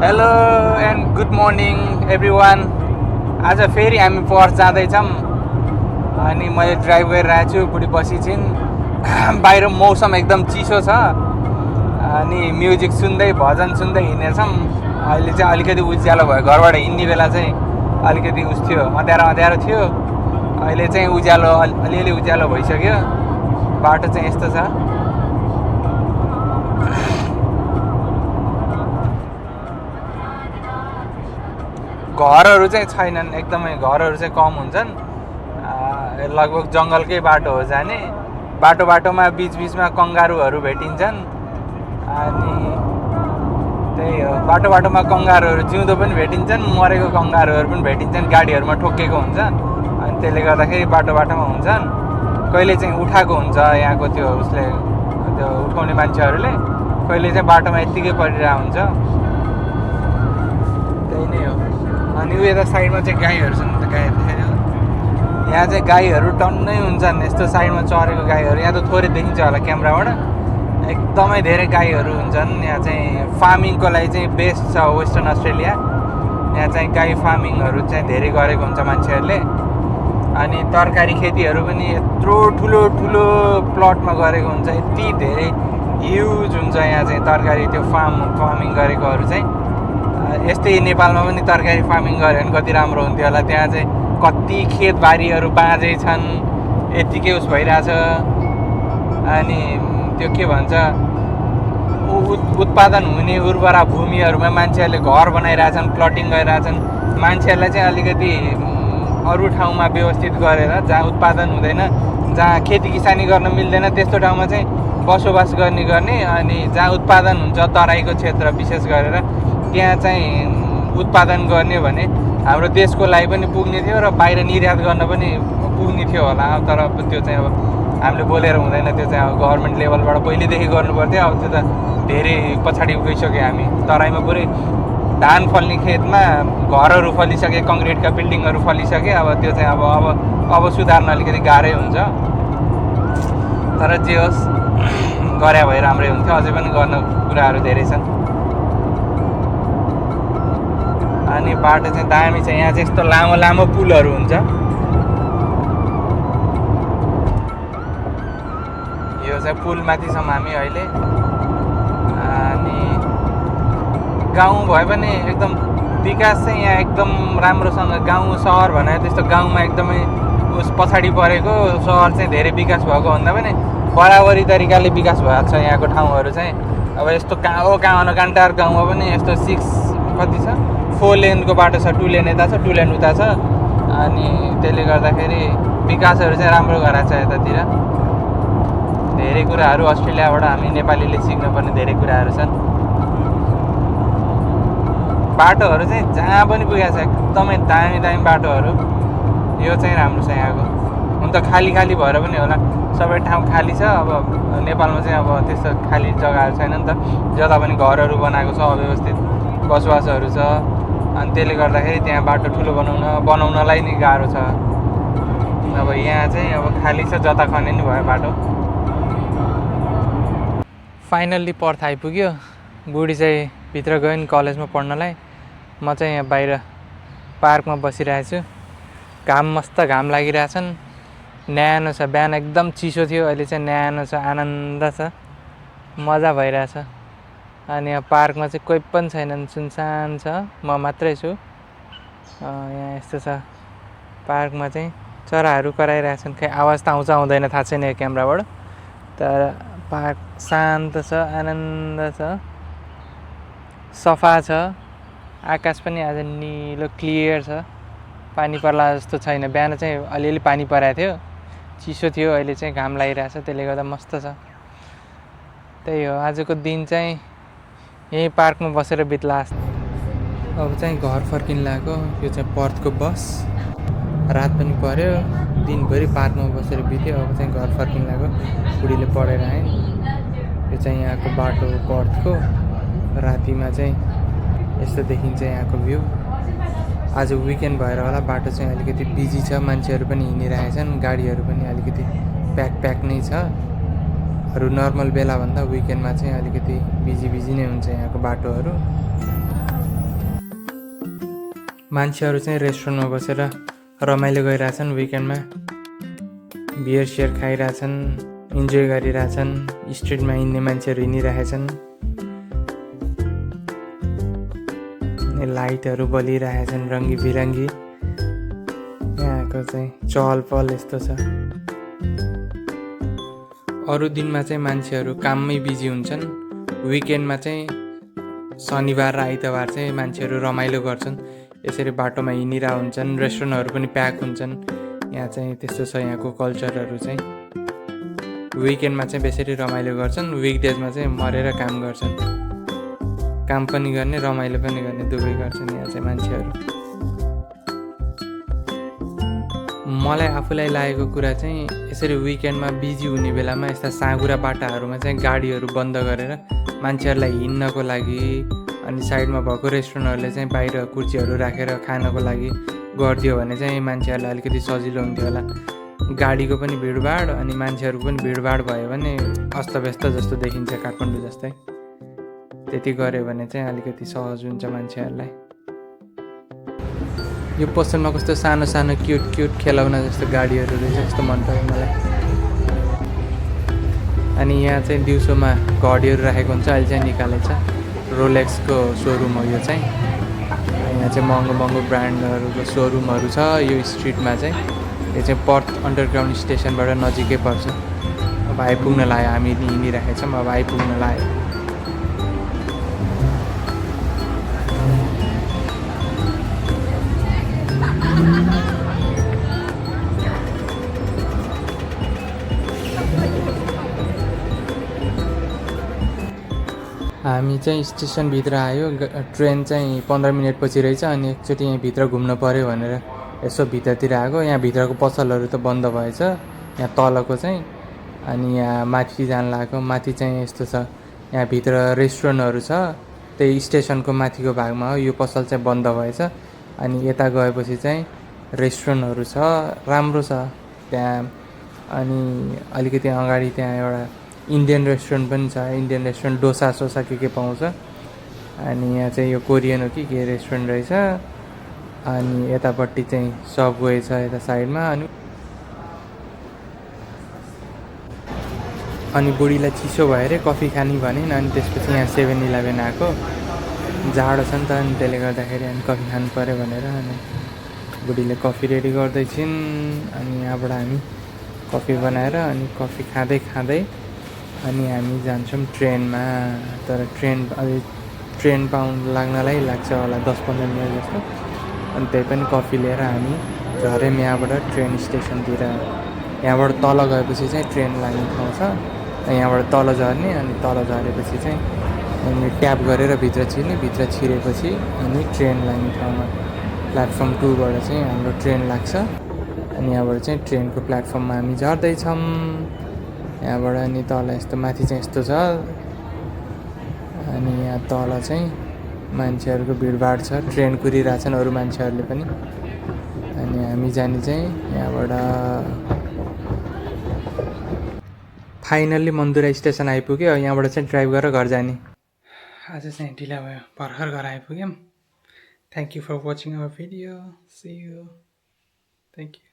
Hello and good morning everyone. आज फेरि हामी पर्स जाँदैछौँ अनि मैले ड्राइभ गरिरहेको छु, बुढी बसी छिन्। बाहिर मौसम एकदम चिसो छ अनि म्युजिक सुन्दै भजन सुन्दै हिँडेछौँ। अहिले चाहिँ अलिकति उज्यालो भयो, घरबाट हिँड्ने बेला चाहिँ अलिकति उस थियो, अँध्यारो थियो। अहिले चाहिँ उज्यालो अलिअलि उज्यालो भइसक्यो। बाटो चाहिँ यस्तो छ। घरहरू चाहिँ छैनन्, एकदमै घरहरू चाहिँ कम हुन्छन्। लगभग जङ्गलकै बाटो हो जाने। बाटोमा बिचबिचमा कङ्गारुहरू भेटिन्छन् अनि त्यही हो, बाटोमा कङ्गारुहरू जिउँदो पनि भेटिन्छन्, मरेको कङ्गारुहरू पनि भेटिन्छन्, गाडीहरूमा ठोकेको हुन्छ। अनि त्यसले गर्दाखेरि बाटोमा हुन्छन्। कहिले चाहिँ उठाएको हुन्छ यहाँको त्यो उसले, त्यो उठाउने मान्छेहरूले, कहिले चाहिँ बाटोमा यत्तिकै परिरहेको हुन्छ। त्यही नै हो। अनि उयो यता साइडमा चाहिँ गाईहरू छन्, त गाईहरू देखेर यहाँ चाहिँ गाईहरू टन्नै हुन्छन्। यस्तो साइडमा चरेको गाईहरू यहाँ त थोरै देखिन्छ होला क्यामेराबाट। एकदमै धेरै गाईहरू हुन्छन्। यहाँ चाहिँ फार्मिङको लागि चाहिँ बेस्ट छ वेस्टर्न अस्ट्रेलिया। यहाँ चाहिँ गाई फार्मिङहरू चाहिँ धेरै गरेको हुन्छ मान्छेहरूले। अनि तरकारी खेतीहरू पनि यत्रो ठुलो ठुलो प्लटमा गरेको हुन्छ, यति धेरै ह्युज हुन्छ यहाँ चाहिँ तरकारी त्यो फार्मिङ गरेकोहरू चाहिँ। यस्तै नेपालमा पनि तरकारी फार्मिङ गऱ्यो भने कति राम्रो हुन्थ्यो होला। त्यहाँ चाहिँ कति खेतबारीहरू बाँझै छन्, यत्तिकै उस भइरहेछ। अनि त्यो के भन्छ, उत्पादन हुने उर्वरा भूमिहरूमा मान्छेहरूले घर बनाइरहेछन्, प्लटिङ गरिरहेछन्। मान्छेहरूलाई चाहिँ अलिकति अरू ठाउँमा व्यवस्थित गरेर, जहाँ उत्पादन हुँदैन, जहाँ खेती किसानी गर्न मिल्दैन, त्यस्तो ठाउँमा चाहिँ बसोबास गर्ने अनि जहाँ उत्पादन हुन्छ तराईको क्षेत्र विशेष गरेर त्यहाँ चाहिँ उत्पादन गर्ने भने हाम्रो देशको लागि पनि पुग्ने थियो र बाहिर निर्यात गर्न पनि पुग्ने थियो होला। तर त्यो चाहिँ अब हामीले बोलेर हुँदैन, त्यो चाहिँ अब गभर्मेन्ट लेभलबाट पहिलेदेखि गर्नु पर्थ्यो। अब त्यो त धेरै पछाडि गइसक्यो हामी। तराईमा पुरै धान फल्ने खेतमा घरहरू फलिसके, कङ्क्रिटका बिल्डिङहरू फलिसके। अब त्यो चाहिँ अब सुधार्न अलिकति गाह्रै हुन्छ। तर जे होस्, गरे भए राम्रै हुन्थ्यो। अझै पनि गर्न कुराहरू धेरै छन्। अनि बाटो चाहिँ दामी छ। यहाँ चाहिँ यस्तो लामो लामो पुलहरू हुन्छ। यो चाहिँ पुलमाथि छौँ हामी अहिले। अनि गाउँ भए पनि एकदम विकास चाहिँ यहाँ एकदम राम्रोसँग, गाउँ सहर भनेर त्यस्तो गाउँमा एकदमै उस पछाडि परेको, सहर चाहिँ धेरै विकास भएको भन्दा पनि बराबरी तरिकाले विकास भएको छ यहाँको ठाउँहरू चाहिँ। अब यस्तो कहाँ कान्टार गाउँमा पनि यस्तो 4 लेनको बाटो छ, 2 लेन यता छ, 2 लेन उता छ। अनि त्यसले गर्दाखेरि विकासहरू चाहिँ राम्रो गराएको छ यतातिर। धेरै कुराहरू अस्ट्रेलियाबाट हामी नेपालीले सिक्नुपर्ने धेरै कुराहरू छन्। बाटोहरू चाहिँ जहाँ पनि पुगेको छ, एकदमै दामी बाटोहरू। यो चाहिँ राम्रो छ यहाँको। हुन त खाली भएर पनि होला, सबै ठाउँ खाली छ। अब नेपालमा चाहिँ अब त्यस्तो खाली जग्गाहरू छैन नि त, जता पनि घरहरू बनाएको छ, अव्यवस्थित बसोबासहरू छ। अनि त्यसले गर्दाखेरि त्यहाँ बाटो ठुलो बनाउनलाई नि गाह्रो छ। अब यहाँ चाहिँ अब खाली छ, जता खने नि भयो बाटो। फाइनल्ली पर्थ आइपुग्यो। बुढी चाहिँ भित्र गयो नि कलेजमा पढ्नलाई। म चाहिँ यहाँ बाहिर पार्कमा बसिरहेको छु। मस्त घाम लागिरहेछन्। न्यानो छ, बिहान एकदम चिसो थियो, अहिले चाहिँ न्यानो छ, आनन्द छ, मजा भइरहेछ। अनि यहाँ पार्कमा चाहिँ कोही पनि छैनन्, सुनसान छ, म मात्रै छु। यहाँ यस्तो छ। पार्कमा चाहिँ चराहरू कराइरहेछन्। खै आवाज त आउँछ आउँदैन थाहा छैन यो क्यामेराबाट। तर पार्क शान्त छ, आनन्द छ, सफा छ। आकाश पनि आज निलो क्लियर छ, पानी पर्ला जस्तो छैन। बिहान चाहिँ अलिअलि पानी परेको थियो, चिसो थियो। अहिले चाहिँ घाम लागिरहेछ, त्यसले गर्दा मस्त छ। त्यही हो, आजको दिन चाहिँ यहीँ पार्कमा बसेर बित्ला। अब चाहिँ घर फर्किन लाग्यो। यो चाहिँ पर्थको बस। रात पनि पर्यो, दिनभरि पार्कमा बसेर बित्यो। अब चाहिँ घर फर्किन लाग्यो। बुढीले पढेर आएँ। यो चाहिँ यहाँको बाटो पर्थको। रातिमा चाहिँ यस्तो देखिन्छ यहाँको भ्यू। आज विकेन्ड भएर होला बाटो चाहिँ अलिकति बिजी छ, मान्छेहरू पनि हिँडिरहेछन्, गाडीहरू पनि अलिकति प्याक नै छ। अरू नर्मल बेलाभन्दा विकेन्डमा चाहिँ अलिकति बिजी नै हुन्छ यहाँको बाटोहरू। मान्छेहरू चाहिँ रेस्टुरेन्टमा बसेर रमाइलो गरिरहेछन्। विकेन्डमा बियर सियर खाइरहेछन्, इन्जोय गरिरहेछन्। स्ट्रिटमा हिँड्ने मान्छेहरू हिँडिरहेछन्। लाइटहरू बलिरहेछन् रङ्गी बिरङ्गी। यहाँको चाहिँ चहल पहल यस्तो छ। अरू दिनमा चाहिँ मान्छेहरू काममै बिजी हुन्छन्। विकेन्डमा चाहिँ शनिबार र आइतबार चाहिँ मान्छेहरू रमाइलो गर्छन्। यसरी बाटोमा हिँडिरहेको हुन्छन्। रेस्टुरेन्टहरू पनि प्याक हुन्छन्। यहाँ चाहिँ त्यस्तो छ यहाँको कल्चरहरू चाहिँ। विकेन्डमा चाहिँ बेसरी रमाइलो गर्छन्। विकडेजमा चाहिँ मरेर काम गर्छन्। काम पनि गर्ने रमाइलो पनि गर्ने दुवै गर्छन् यहाँ चाहिँ मान्छेहरू। मलाई आफूलाई लागेको कुरा चाहिँ यसरी विकेन्डमा बिजी हुने बेलामा यस्ता साँघुरा बाटाहरूमा चाहिँ गाडीहरू बन्द गरेर मान्छेहरूलाई हिँड्नको लागि अनि साइडमा भएको रेस्टुरेन्टहरूले चाहिँ बाहिर कुर्सीहरू राखेर खानको लागि गरिदियो भने चाहिँ मान्छेहरूलाई अलिकति सजिलो हुन्थ्यो होला। गाडीको पनि भिडभाड अनि मान्छेहरूको पनि भिडभाड भयो भने अस्तव्यस्त जस्तो देखिन्छ काठमाडौँ जस्तै। त्यति गऱ्यो भने चाहिँ अलिकति सहज हुन्छ मान्छेहरूलाई। यो पसलमा कस्तो सानो सानो क्युट क्युट खेलौना जस्तो गाडीहरू रहेछ, कस्तो मन पर्यो मलाई। अनि यहाँ चाहिँ दिउँसोमा घडीहरू राखेको हुन्छ, अहिले चाहिँ निकालेको छ। रोलेक्सको सोरुम हो यो चाहिँ। यहाँ चाहिँ महँगो महँगो ब्रान्डहरूको सोरुमहरू छ यो स्ट्रिटमा चाहिँ। यो चाहिँ पर्थ अन्डरग्राउन्ड स्टेसनबाट नजिकै पर्छ। अब आइपुग्न लाग्यो, हामी हिँडिरहेको छौँ, अब आइपुग्न लाग्यो। हामी चाहिँ स्टेसनभित्र आयो। ट्रेन चाहिँ 15 मिनट पछि रहेछ। अनि एकचोटि यहाँभित्र घुम्न पऱ्यो भनेर यसो भित्रतिर आएको। यहाँ भित्रको पसलहरू त बन्द भएछ यहाँ तलको चाहिँ। अनि यहाँ माथि जान लागेको। माथि चाहिँ यस्तो छ, यहाँभित्र रेस्टुरेन्टहरू छ। त्यही स्टेसनको माथिको भागमा हो। यो पसल चाहिँ बन्द भएछ। अनि यता गएपछि चाहिँ रेस्टुरेन्टहरू छ, राम्रो छ त्यहाँ। अनि अलिकति अगाडि त्यहाँ एउटा इन्डियन रेस्टुरेन्ट पनि छ। इन्डियन रेस्टुरेन्ट डोसा सोसा के पाउँछ। अनि यहाँ चाहिँ यो कोरियन हो कि के रेस्टुरेन्ट रहेछ। अनि यतापट्टि चाहिँ सबवे छ यता साइडमा। अनि बुढीलाई चिसो भयो अरे कफी खाने भनिन्। अनि त्यसपछि यहाँ 7-Eleven आएको। जाडो छ नि त, अनि त्यसले गर्दाखेरि अनि कफी खानु पऱ्यो भनेर अनि बुढीले कफी रेडी गर्दैछिन्। अनि यहाँबाट हामी कफी बनाएर अनि कफी खाँदै खाँदै अनि हामी जान्छौँ ट्रेनमा। तर ट्रेन लाग्नलाई लाग्छ होला 10-15 मिनट जस्तो। अनि त्यही पनि कफी लिएर हामी झऱ्यौँ यहाँबाट ट्रेन स्टेसनतिर। यहाँबाट तल गएपछि चाहिँ ट्रेन लाग्ने ठाउँ छ। यहाँबाट तल झर्ने। अनि तल झरेपछि चाहिँ अनि ट्याप गरेर भित्र छिर्ने। भित्र छिरेपछि अनि ट्रेन लाग्ने ठाउँमा प्लेटफर्म 2बाट चाहिँ हाम्रो ट्रेन लाग्छ। अनि यहाँबाट चाहिँ ट्रेनको प्लेटफर्ममा हामी झर्दैछौँ। यहाँबाट अनि तल यस्तो माथि चाहिँ यस्तो छ। अनि यहाँ तल चाहिँ मान्छेहरूको भिडभाड छ। ट्रेन कुरिरहेछन् अरू मान्छेहरूले पनि। अनि हामी जाने चाहिँ यहाँबाट फाइनल्ली मन्दुरा स्टेसन आइपुग्यो। यहाँबाट चाहिँ ड्राइभ गरेर घर जाने। आज चाहिँ ढिला भयो, भर्खर घर आइपुग्यौँ। Thank you for watching our video. See you. Thank you.